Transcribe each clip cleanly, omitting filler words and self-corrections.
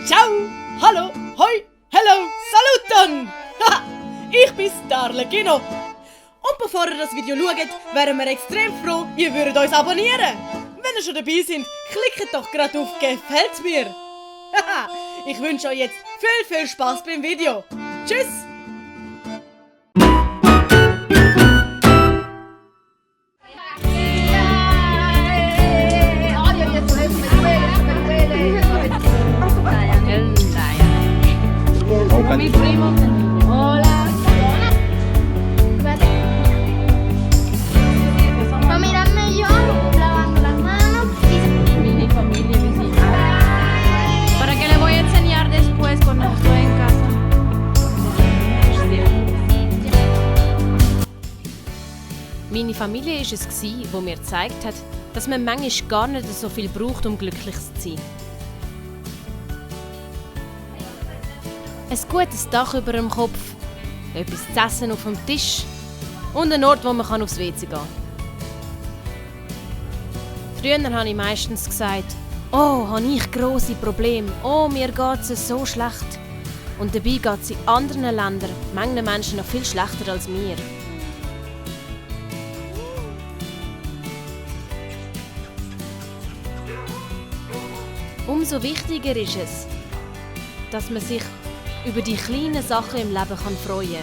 Ciao, hallo, hoi, hello, saluton! Ich bin's, Darle Gino. Und bevor ihr das Video schaut, wären wir extrem froh, ihr würdet uns abonnieren. Wenn ihr schon dabei seid, klickt doch gerade auf «Gefällt mir». Ich wünsche euch jetzt viel Spaß beim Video. Tschüss! Mi primo. Hola. Va mirarme yo lavando las manos y Mi familia visita. ¿Para qué le voy a enseñar después cuando estoy en casa? Meine Familie war es, die mir gezeigt hat, dass man manchmal gar nicht so viel braucht, um glücklich zu sein. Ein gutes Dach über dem Kopf, etwas zu essen auf dem Tisch und ein Ort, wo man aufs WC gehen kann. Früher habe ich meistens gesagt, «Oh, habe ich grosse Probleme, oh, mir geht es so schlecht.» Und dabei geht es in anderen Ländern manchen Menschen noch viel schlechter als mir. Umso wichtiger ist es, dass man sich über die kleinen Sachen im Leben freuen kann.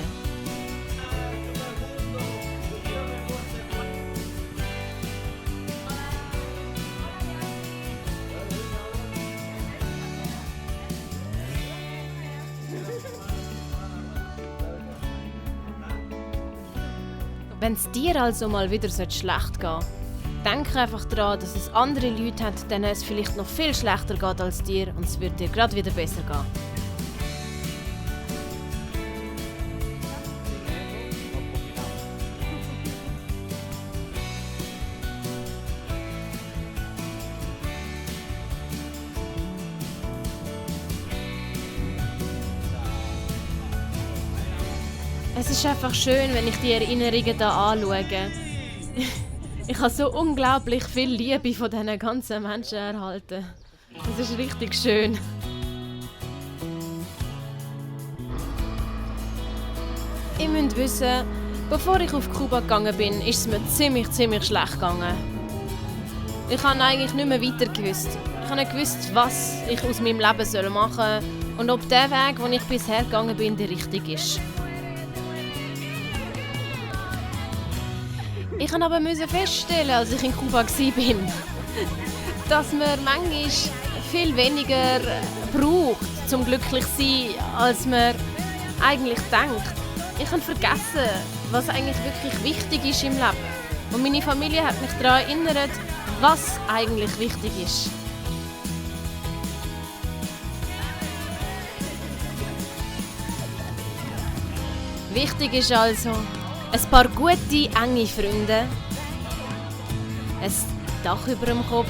Wenn es dir also mal wieder schlecht geht, denk einfach daran, dass es andere Leute hat, denen es vielleicht noch viel schlechter geht als dir und es wird dir gerade wieder besser gehen. Es ist einfach schön, wenn ich die Erinnerungen hier anschaue. Ich habe so unglaublich viel Liebe von diesen ganzen Menschen erhalten. Es ist richtig schön. Ihr müsst wissen, bevor ich auf Kuba gegangen bin, ist es mir ziemlich schlecht gegangen. Ich habe eigentlich nicht mehr weiter gewusst. Ich habe nicht gewusst, was ich aus meinem Leben machen soll und ob der Weg, den ich bisher gegangen bin, der richtige ist. Ich musste aber feststellen, als ich in Kuba war, dass man manchmal viel weniger braucht, um glücklich zu sein, als man eigentlich denkt. Ich habe vergessen, was eigentlich wirklich wichtig ist im Leben. Und meine Familie hat mich daran erinnert, was eigentlich wichtig ist. Wichtig ist also, ein paar gute, enge Freunde, ein Dach über dem Kopf,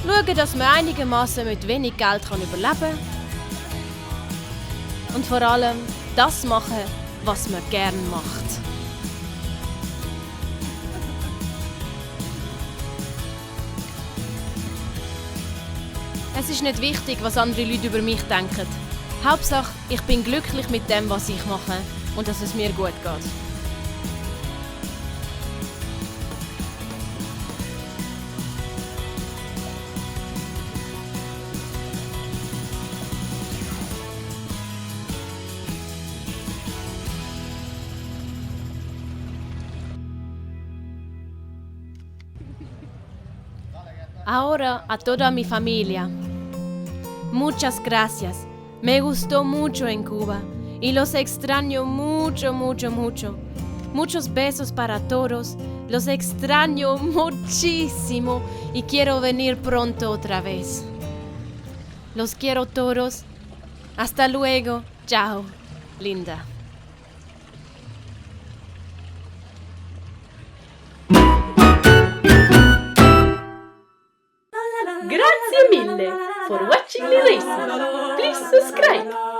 schauen, dass man einigermaßen mit wenig Geld überleben kann und vor allem das machen, was man gerne macht. Es ist nicht wichtig, was andere Leute über mich denken. Hauptsache, ich bin glücklich mit dem, was ich mache und dass es mir gut geht. Ahora a toda mi familia. Muchas gracias. Me gustó mucho en Cuba y los extraño mucho. Muchos besos para todos. Los extraño muchísimo y quiero venir pronto otra vez. Los quiero todos. Hasta luego. Ciao. Linda. Grazie mille for watching the lesson. Please subscribe.